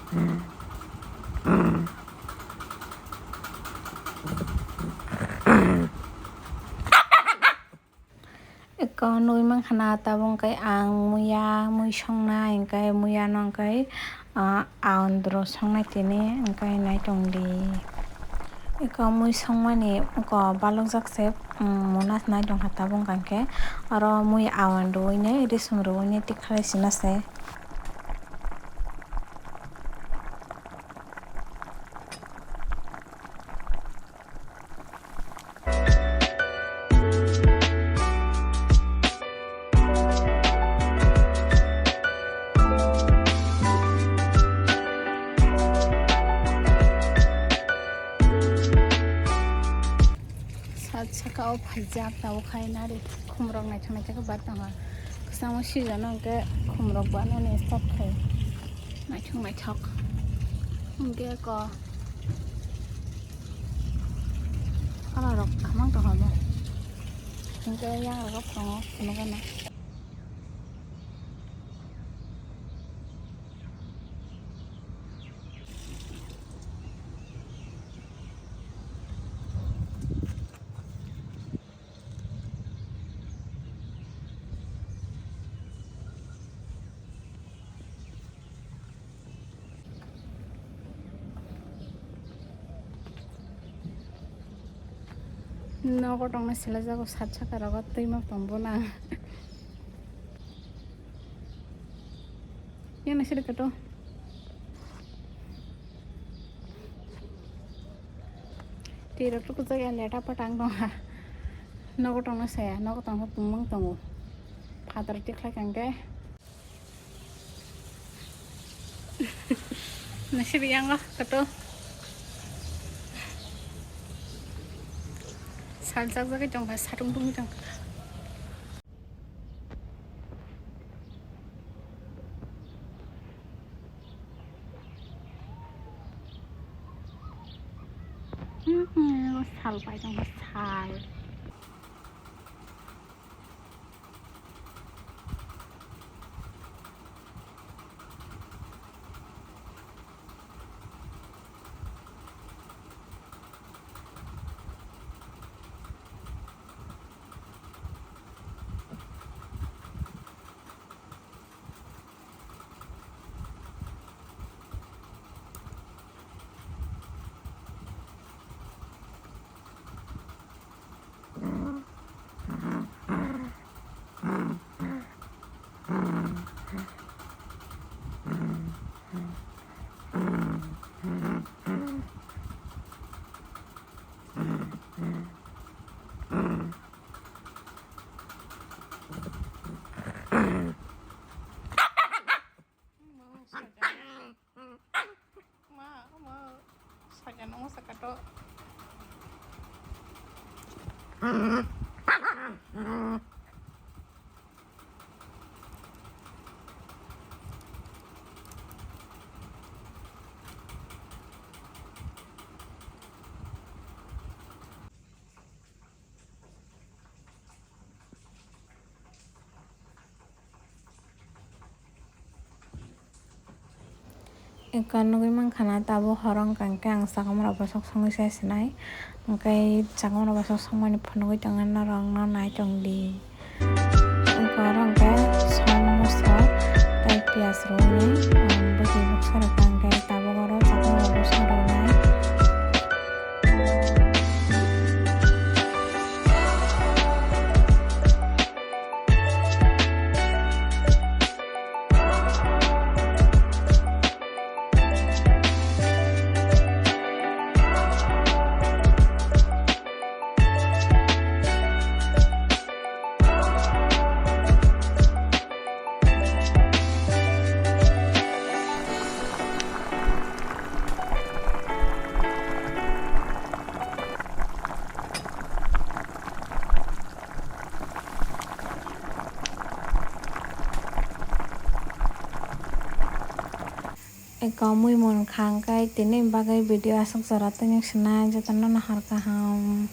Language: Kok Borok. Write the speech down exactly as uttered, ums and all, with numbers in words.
Eko nugwi mankha na tabuk hwnkhe ang muya mui songnai, hwnkhe muya no hwnkhe, ah, aondro songnai tini, hwnkhe naitung di. Eko mui songmani eko balokjak se, um, muna nai tongkha tabuk hwnkhe oro mui aon rwui nai, risum rwui nai tikhalai sina se. Sat saka o phaijak, tabuk khai nari khumrok naithok naithok khe bar tongo. Kwchangma season o hwnkhe khumrok banani start khai. Naithok naithok. Hwnkhe eko. Hala rok hamang tong hamo. Hwnkhe yang rok tongo, phunukgana. Nogo tongna sila jago sat saka rogo twima tong bono. Yang nasi dekat tuh. Twi rok tukjak ya leta patang tong ha. Nogo tongna saya, nogo tongna tumung tongo. Father tik khlai kang ke. Nasi biang lah, ketu. Saljak jagwi tong kha, satung tungwi tong kha. Hmm, sal pai tong kha, sal. Ma, ma, sakano, sakato. Eka nugui mankha na tabuk horo wngkha, hwnkhe ang chakwmani rok bwswk songwi sai sinai, hwnkhe chakwmani rok bwswk songmani phunugui tongna norok no nai tongdi. Wngkha oro hwnkhe som moso tei piyaj rwui bwtwi bwksa rok hwnkhe tabuk oro chakwmani rok bwswk rwnai. Eko mui mankha hwnkhe tini bagwi video aswk jora tongwi sinai, jotono nahar kaham.